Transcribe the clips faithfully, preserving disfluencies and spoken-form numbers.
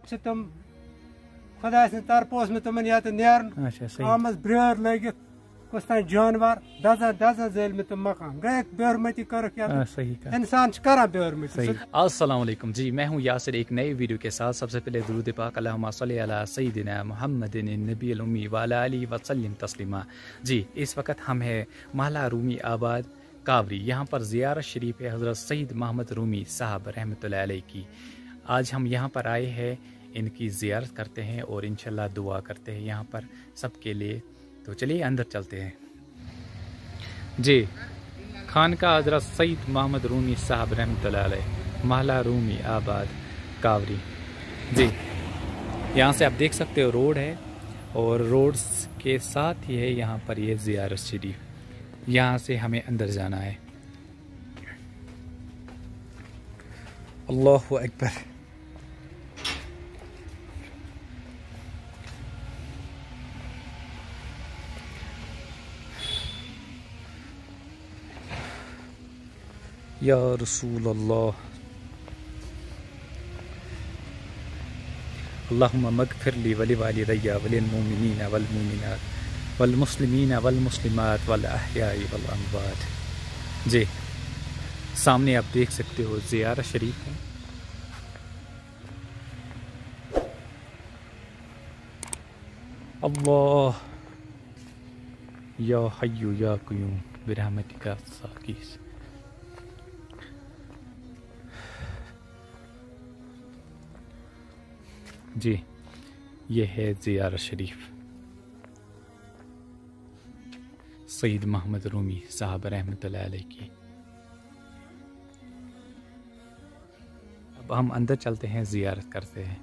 چھِ تِم خۄداے سٕنٛدِ طرفہٕ اوس مےٚ تِمن ییٚتہِ نیرُن۔ اچھا، صحیح۔ آمس برٛٲر لٲگِتھ، کُس تام جانور، دزان دزان زٲلۍ مےٚ تِم مکان۔ گٔیَکھ بے حرمتی کٔرٕکھ یَتھ۔ آ، صحیح کَتھ۔ اِنسان چھُ کران بے حرمتی۔ صحیح۔ السلام علیکم جی، میں ہوں یاسر ایک نئے ویڈیو کے ساتھ۔ سب سے پہلے درود پاک، اللہم صلی علی سیدنا محمد النبی الامی وعلی آلہ وسلم تسلیما۔ جی، اس وقت ہم ہیں محلہ رومی آباد کاوری۔ یہاں پر زیارت شریف ہے حضرت سید محمد رومی صاحب رحمۃ اللہ علیہ کی۔ آج ہم یہاں پر آئے ہیں، ان کی زیارت کرتے ہیں اور انشاءاللہ دعا کرتے ہیں یہاں پر سب کے لیے۔ تو چلیے اندر چلتے ہیں۔ جی، خانقاہ حضرت سید محمد رومی صاحب رحمۃ اللہ علیہ، محلہ رومی آباد کاوری۔ جی، یہاں سے آپ دیکھ سکتے ہو روڈ ہے، اور روڈ کے ساتھ ہی ہے یہاں پر یہ زیارت شریف۔ یہاں سے ہمیں اندر جانا ہے۔ اللہ اکبر۔ یا رسول اللہ، اللہم مغفر لی ولی والدی ولی المؤمنین والمؤمنات والمسلمین والمسلمات والاحیاء والاموات۔ جی، سامنے آپ دیکھ سکتے ہو زیارت شریف ہے۔ اللہ، یا حی یا قیوم، برحمتک استغیث۔ جی، یہ ہے زیارت شریف سید محمد رومی صاحب رحمۃ اللہ علیہ کی۔ اب ہم اندر چلتے ہیں، زیارت کرتے ہیں۔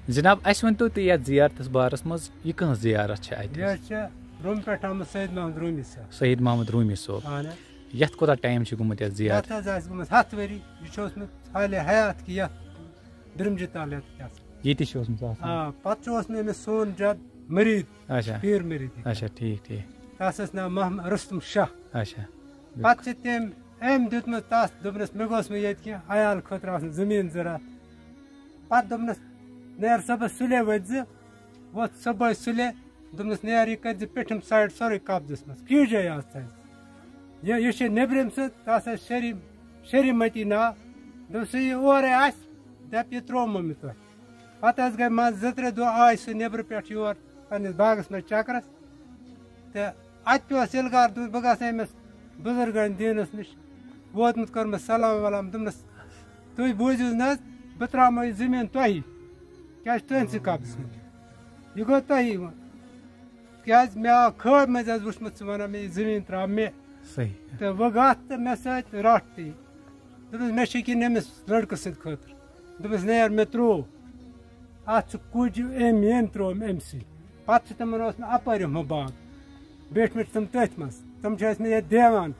جناب، اسہِ ؤنۍ تو تُہۍ یتھ زیارتس بارس منٛز، یہِ کٕہٕنٛز زیارت چھِ اتہِ؟ یہِ حظ چھِ روٚمہِ پٮ۪ٹھ آمُت سید محمد رومی صٲب۔ سید محمد رومی صٲب۔ اہن حظ۔ یتھ کوٗتاہ ٹایم چھُ گوٚمُت یتھ زیارت؟ یتھ حظ آسہِ گوٚمُت ہتھ ؤری۔ یہِ چھُ اوسمُت حالِ حیات کہِ یتھ درمجہِ تل یتھ آسان۔ ییٚتی چھُ اوسمُت آسان۔ آ، پتہٕ چھُ اوسمُت أمِس سون جد مرید، اچھا۔ پیٖر مرید۔ اچھا، ٹھیٖک، ٹھیٖک۔ تس ٲس ناو محمد رُستُم شاہ۔ اچھا۔ پتہٕ چھِ تٔمۍ أمۍ دیُتمُت تس، دوٚپنس، مےٚ گوٚژھ نہٕ ییٚتہِ کینٛہہ، عیال خٲطرٕ آسُن زٔمیٖن زِراعت۔ پتہٕ دوٚپنس، نیر صٲبس سُلے ؤتھۍ زِ، ووٚتھ صُبحٲے سُلے، دوٚپنس، نیر، یہِ کٔرۍ زِ پیٚٹھِم سایڈ سورُے قبضس منٛز، کیٖجے آز تھٲیزِ۔ یہِ، یہِ چھِ نیٚبرِم سُہ، تس ٲس شری، شریٖمتی ناو، دوٚپُس، یہِ اورَے آسہِ، دَپہِ، یہِ ترٛوومو مےٚ تۄہہِ۔ پتہٕ حظ گٔے منٛزٕ زٕ ترٛےٚ دۄہ، آے سُہ نیٚبرٕ پٮ۪ٹھ یور پنٛنِس باغس منٛز چکرس، تہٕ اَتہِ پیوٚو اَسہِ ییٚلہِ گرٕ، دوٚپُس، بہٕ گژھٕ أمِس بُزرگن دیٖنس نِش۔ ووتمُت، کوٚرمَس سلام ولام، دوٚپنَس، تُہۍ بوٗزِو نہٕ حظ، بہٕ ترٛاومو یہِ زٔمیٖن تۄہہِ، کیٛازِ تُہٕنٛدسٕے قبضس منٛز۔ یہِ گوٚو تۄہی وۄنۍ۔ کیٛازِ مےٚ آو خٲبۍ منٛز حظ وٕچھمُت، ژٕ وَنان مےٚ، یہِ زٔمیٖن ترٛاو مےٚ۔ صحیح۔ تہٕ وۄنۍ گژھ تہٕ مےٚ سۭتۍ رَٹھ تہِ۔ دوٚپمَس، مےٚ چھِ ییٚکیٛاہ نٔمِس لٔڑکہٕ سٕنٛدِ خٲطرٕ۔ دوٚپمَس، نیر، مےٚ ترٛوو۔ اَتھ چھُ کُج أمۍ، ییٚمۍ ترٛوو أمۍ، أمۍ سٕے۔ پَتہٕ چھِ تِمَن اوس مےٚ اَپٲرۍ ہُہ باغ۔ بیٖٹھمٕتۍ چھِ تِم تٔتھۍ منٛز۔ تِم چھِ ٲسۍمٕتۍ ییٚتہِ دیوان۔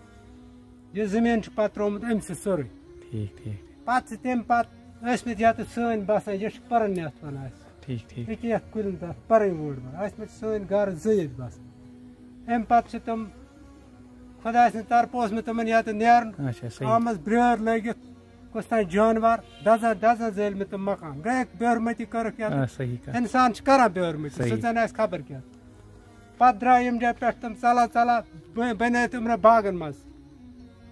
یہِ زٔمیٖن چھُ پَتہٕ ترٛوومُت أمۍ سٕے سورُے۔ ٹھیٖک، ٹھیٖک۔ پَتہٕ چھِ تَمہِ پَتہٕ ٲسۍمٕتۍ یَتَتھ سٲنۍ بَسان، یہِ چھِ پَرَن یَتھ وَنان أسۍ۔ ٹھیٖک، ٹھیٖک۔ یہِ چھِ یَتھ کُلٮ۪ن تَتھ پَرٕنۍ وٲر وَنان۔ ٲسۍمٕتۍ سٲنۍ گَرٕ زٕ ییٚتہِ بَسان۔ اَمہِ پَتہٕ چھِ تِم، خۄداے سٕنٛدِ طرفہٕ اوس مےٚ تِمَن یَتَتھ نیرُن۔ اچھا، صحیح۔ آمَس برٛٲر لٲگِتھ، کُس تام جانوَر، دَزان دَزان زٲلۍ مےٚ تِم مَکان۔ گٔیَکھ بے حُرمتی کٔرٕکھ یَتَتھ۔ آ، صحیح کَتھ۔ اِنسان چھِ کَران بے حُرمتی، صحیح۔ سُہ زَن آسہِ خبر کیٛاہ۔ پَتہٕ درٛاے ییٚمہِ جایہِ پٮ۪ٹھ تِم ژَلان ژَلان، بٔ-، بَنٲے تِم مےٚ باغَن منٛز۔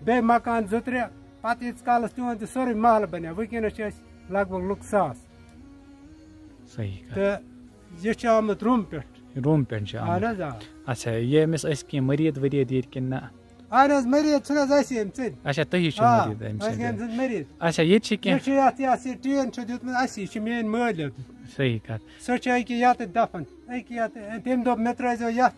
بیٚیہِ مَکان زٕ ترٛےٚ، پَتہٕ ییٖتِس کالَس تِہُنٛد یہِ سورُے محلہٕ بَنیو۔ وٕنکیٚنَس چھِ أسۍ لگ بگ لُکھ ساس۔ صحیح کَتھ۔ تہٕ یہِ چھُ آمُت روٚم پٮ۪ٹھ۔ روٚم پٮ۪ٹھ چھُ آمُت۔ اَہَن حظ، آ۔ اچھا، یہِ أمِس ٲسۍ کینٛہہ مٔریٖد ؤریٖد ییٚتہِ کِنہٕ نہ؟ اَہَن حظ، مٔریٖد چھُنہٕ حظ اَسہِ أمۍ سٕنٛدۍ۔ اچھا، تُہی چھِو آ، مٔریٖد أمۍ أسۍ سٕنٛدۍ۔ أمۍ سٕنٛدۍ مٔریٖد۔ اچھا، ییٚتہِ چھِ یہِ کینٛہہ چھُ یَتھ، یَتھ یہِ ٹیٖن چھُ دیُتمُت اَسی، یہِ چھُ میٛٲنۍ مٲلۍ یوت دیُتمُت۔ صحیح کَتھ۔ سُہ چھُ أکہِ یَتَتھ دَفن، أکہِ یَتھ، تٔمۍ دوٚپ، مےٚ ترٛٲیزیو یَتھ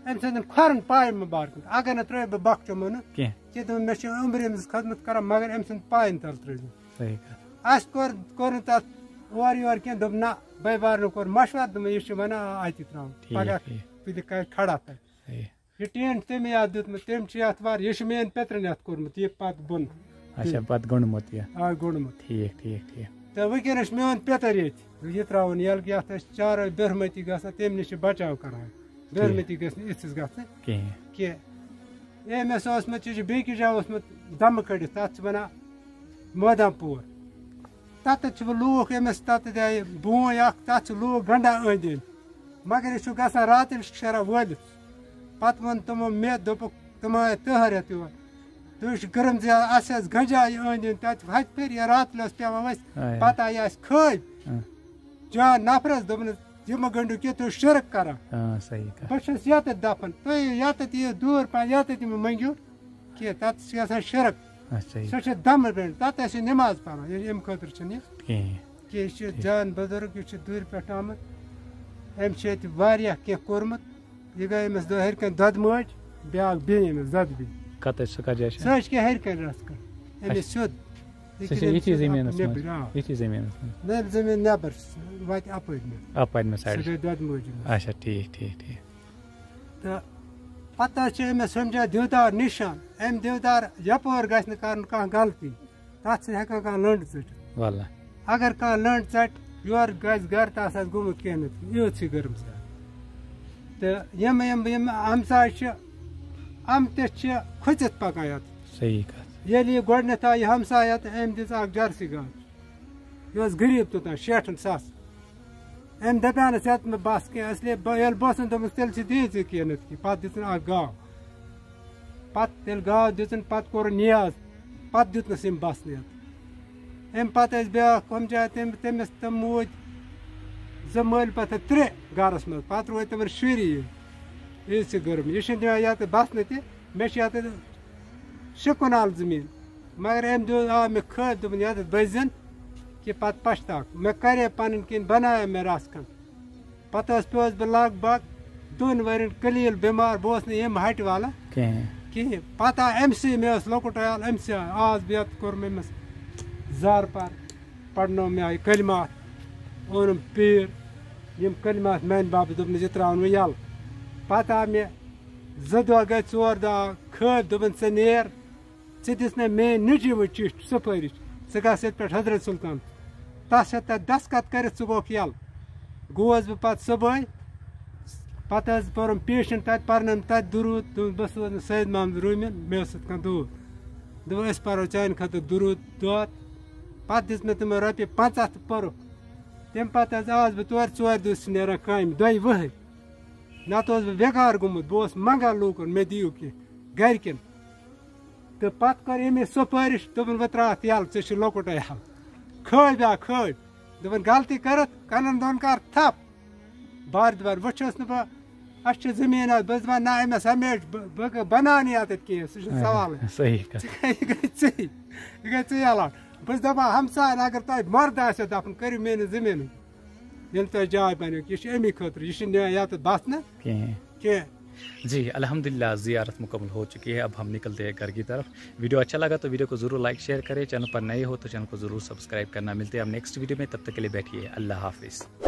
أمۍ سٕنٛدٮ۪ن کھۄرَن پایہِ مُبارکَن۔ اگر نہٕ ترٛٲیِو بہٕ بۄکھٕ چومو نہٕ کینٛہہ۔ کینٛہہ، دوٚپُن، مےٚ چھِ عُمرِ أمِس خدمت کَران، مگر أمۍ سٕنٛدِ پایَن تَل ترٛٲیزیو۔ صحیح کَتھ۔ اَسہِ کوٚر، کوٚر نہٕ تَتھ اورٕ یورٕ کینٛہہ، دوٚپ، نہ، بٔے بارنو کوٚر مَشوَرٕ، دوٚپُن، یہِ چھِ وَنان، آ، اَتی ترٛاوُن۔ ٹھیٖک، پَگاہ ٹھیٖک۔ تُلہِ کَرِ کھڑا تَتہِ۔ صحیح۔ یہِ ٹینٹ تٔمۍ یَتھ دیُتمُت، تٔمۍ چھُ یَتھ وار، یہِ چھُ میٛٲنۍ پِترَن یَتھ کوٚرمُت، یہِ پَتہٕ بۄن۔ اچھا، پَتہٕ گوٚنڈمُت یہِ۔ آ، گوٚنڈمُت۔ ٹھیٖک، ٹھیٖک، ٹھیٖک۔ تہٕ وٕنکیٚنَس چھُ میون پِتٕر ییٚتہِ۔ یہِ ترٛاوُن ییٚلہِ کہِ یَتھ أسۍ چارٕ بے حُرمتی گژھان، تَمہِ نِش چھِ بچاو کران۔ بے حُرمتی گژھِ نہٕ یِژھ ہِش گژھٕنۍ کِہیٖنۍ۔ کینٛہہ۔ أمِس اوسمُت، یہِ چھُ بیٚکِس جایہِ اوسمُت دَمہٕ کٔڑِتھ، تَتھ چھِ وَنان مٲدان پوٗر۔ تَتٮ۪تھ چھِ وۄنۍ لوٗکھ، أمِس تَتٮ۪تھ آیہِ بوٗنۍ اَکھ، تَتھ چھِ لوٗکھ گَنٛڈان أنٛدۍ أنٛدۍ۔ مگر یہِ چھُ گژھان راتَس شیران وٲلِتھ۔ پَتہٕ ووٚن تِمو مےٚ، دوٚپُکھ، تِم آے تٔہَر ہٮ۪تھ یور۔ تُہۍ چھِ گٔرمٕژ یا اَسہِ ٲس گَنجا یہِ أنٛدۍ أنٛدۍ تَتہِ ہَتہِ پھِرِ، یا راتہٕ ٲس پٮ۪وان اَسہِ، آ، آ۔ پَتہٕ آیہِ اَسہِ کھٲلۍ۔ آ۔ جان نفرَس دوٚپنَس، یہِ مہٕ گٔنٛڈِو کینٛہہ، تُہۍ چھِو شِرک کَران۔ آ، صحیح کَتھ۔ بہٕ چھُس یَتَتھ دَفن، تُہۍ یِیِو یَتَتھ، یِیِو دوٗر پَہَن، یَتَتھ یِمہٕ مٔنٛگِو کینٛہہ، تَتھ چھِ گژھان شِرک۔ آ، صحیح۔ سۄ چھِ دَمہٕ بیٚنٛڈ، تَتھ ٲسِو نٮ۪ماز پَران، یہِ اَمہِ خٲطرٕ چھِنہٕ یہِ۔ کِہیٖنۍ۔ کہِ یہِ چھِ ٹھیٖک۔ جان بُزرگ، یہِ چھِ دوٗرِ پٮ۪ٹھ آمُت۔ أمۍ چھِ ییٚتہِ واریاہ کینٛہہ کوٚرمُت۔ یہِ گٔے أمِس دۄ-، ہیٚرِ کَنۍ دۄدٕ مٲج، بیٛاکھ بیٚنہِ أمِس دۄدٕ بیٚنہِ۔ کَتہِ چھِ سۄ کَتہِ جایہِ چھِ؟ سۄ حظ چھِ کینٛہہ ہیٚرِ کَنۍ رَژھ کھنٛڈ۔ أمِس اچھا۔ سیوٚد۔ سۄ چھِ ییٚتہِ ییٚتھی کِنۍ زٔمیٖنَس منٛز؟ نیٚبٕرۍ، آ۔ ییٚتھی زٔمیٖنَس منٛز؟ نہ، زٔمیٖن نیٚبَر، وَتہِ اَپٲرۍ مےٚ۔ اَپٲرۍ مےٚ سۄ سایڈَس۔ گٔے دۄدٕ مٲج أمِس۔ اچھا، ٹھیٖک، ٹھیٖک، ٹھیٖک۔ تہٕ پَتہٕ حظ چھِ أمِس ہُمہِ جایہِ دِودار نِشان۔ أمۍ دِودار یَپٲرۍ گژھِ نہٕ کَرُن کانٛہہ غلطی۔ تَتھ چھِنہٕ ہٮ۪کان کانٛہہ لٔنٛڈ ژٔٹِتھ۔ وَلہ۔ اگر کانٛہہ لٔنٛڈ ژَٹہِ، یورٕ گژھِ گَرٕ تَس آسہِ گوٚمُت کینٛہہ نَتہٕ، یٔژ چھِ گٔرمٕژ۔ تہٕ یِم، یِم، یِم ہمساے چھِ، یِم تہِ چھِ کھٔژِتھ پَکان یَتھ۔ صحیح کَتھ۔ ییٚلہِ یہِ گۄڈٕنٮ۪تھ آو یہِ ہمساے یَتھ، أمۍ دِژ اَکھ جرسی گاو۔ یہِ اوس غریٖب توٚتام، شیٹھَن ساسَن۔ أمۍ دَپیٛانَس یَتھ نہٕ بَس کینٛہہ، اِسلیے بہٕ، ییٚلہِ بہٕ اوسُس دوٚپمَس، تیٚلہِ چھِ دِیِو ژٕ کینٛہہ نَتہٕ کینٛہہ۔ پَتہٕ دِژٕن اَکھ گاو۔ پَتہٕ ییٚلہِ گاو دِژٕن، پَتہٕ کوٚرُن نیاز، پَتہٕ دیُتنَس أمۍ بَس نیاز۔ اَمہِ پَتہٕ ٲسۍ بیٛاکھ ہُم جایہِ، تٔمۍ، تٔمِس تِم موٗدۍ زٕ مٲلۍ پَتھٕ ترٛےٚ گَرَس منٛز، پَتہٕ روٗدۍ تِمَن شُری یہِ۔ یہِ چھِ گٔرمٕتۍ، یہِ چھِنہٕ دِوان یَتھ بَسنہٕ تہِ، مےٚ چھِ یَتھ شےٚ کنال زٔمیٖن، مگر أمۍ دیُت، آو مےٚ خٲب، دوٚپُن، یَتَتھ بٔزۍ زٮ۪ن کہِ پَتہٕ پَشتاو۔ مےٚ کَرے پَنٕنۍ کِنۍ، بَنایے مےٚ رَژھ کھنٛڈ۔ پَتہٕ حظ پیوس بہٕ لگ بگ دۄن ؤرین قلیٖل بٮ۪مار، بہٕ اوسُس نہٕ ییٚمہِ ہَٹہِ والان کِہیٖنۍ۔ کِہیٖنۍ۔ پَتہٕ آو أمۍ سٕے، مےٚ اوس لۄکُٹ عیال، أمۍ سٕے آز بیت کوٚر مےٚ أمِس زارٕ پار، پَرنوو مےٚ یہِ کلمات، اوٚنُم پیٖر، یِم کلمات میٛانہِ باپَتھ دوٚپنَس، یہِ ترٛاوَن وۄنۍ یَلہٕ۔ پَتہٕ آو مےٚ زٕ دۄہ گٔے، ژور دۄہ آو خٲبۍ، دوٚپُن، ژٕ نیر، ژٕ دِژ مےٚ میٛٲنۍ نیٚچوِ چِٹھۍ سُپٲرِش، ژٕ گژھ ییٚتہِ پٮ۪ٹھ حضرت سلطان، تَس ہٮ۪تھ تَتہِ دستخط کٔرِتھ، ژٕ گوکھ یَلہٕ۔ گوس بہٕ پَتہٕ صُبحٲے، پَتہٕ حظ پوٚرُم پیشَن تَتہِ، پَرنٲوٕم تَتہِ دُروٗد، دوٚپُس، بہٕ سوزنہٕ سید محمد روٗمِن، مےٚ اوس یِتھ کٔنۍ دوٗر۔ دوٚپُن، أسۍ پَرو چانہِ خٲطرٕ دُروٗد دۄد۔ پَتہٕ دِژ مےٚ تِمَن رۄپیہِ پنٛژاہ تہٕ پوٚرُکھ۔ تَمہِ پَتہٕ حظ آس بہٕ تورٕ، ژورِ دۄہہِ چھُس نیران کامہِ، دۄیہِ وٕہٕرۍ۔ نَتہٕ اوسُس بہٕ بیکار گوٚمُت، بہٕ اوسُس منٛگان لوٗکَن، مےٚ دِیِو کینٛہہ گَرِکٮ۪ن۔ تہٕ پَتہٕ کٔر أمۍ مےٚ سُپٲرِش، دوٚپُن، وۄنۍ ترٛاو اَتھ یَلہٕ، ژےٚ چھُے لۄکُٹے حال۔ خٲبۍ آ خٲبۍ۔ دوٚپُن، غلطی کٔرٕتھ، کَنَن دۄن کَر تھَپھ۔ بار دُبار وٕچھُس نہٕ بہٕ، اَسہِ چھِ زٔمیٖن اَتھ، بہٕ چھُس دَپان، نہ، أمِس ہمیشہِ بہٕ، بہٕ بَناونٕے اَتٮ۪تھ کینٛہہ، سُہ چھُنہٕ آ، سوالٕے۔ صحیح کَتھ۔ یہِ گٔے ژٕے، یہِ گٔے ژٕے علاوٕ۔ بہٕ چھُس دَپان، ہمساین اگر تۄہہِ مَرد آسیو دَفُن، کٔرِو میٛٲنِس زٔمیٖنٕے۔ ییٚلہِ تۄہہِ جاے بنیو، یہِ چھُ اَمی خٲطرٕ، یہِ چھُنہٕ یَتھ بَسنہٕ کِہیٖنۍ۔ کینٛہہ۔ जी, अल्हम्दुलिल्लाह, ज़ियारत मुकम्मल हो चुकी है। अब हम निकलते हैं घर की तरफ। वीडियो अच्छा लगा तो वीडियो को ज़रूर लाइक शेयर करें, चैनल पर नए हो तो चैनल को ज़रूर सब्सक्राइब करना। मिलते हैं अब नेक्स्ट वीडियो में, तब तक के लिए बैठिए, अल्लाह हाफिज़।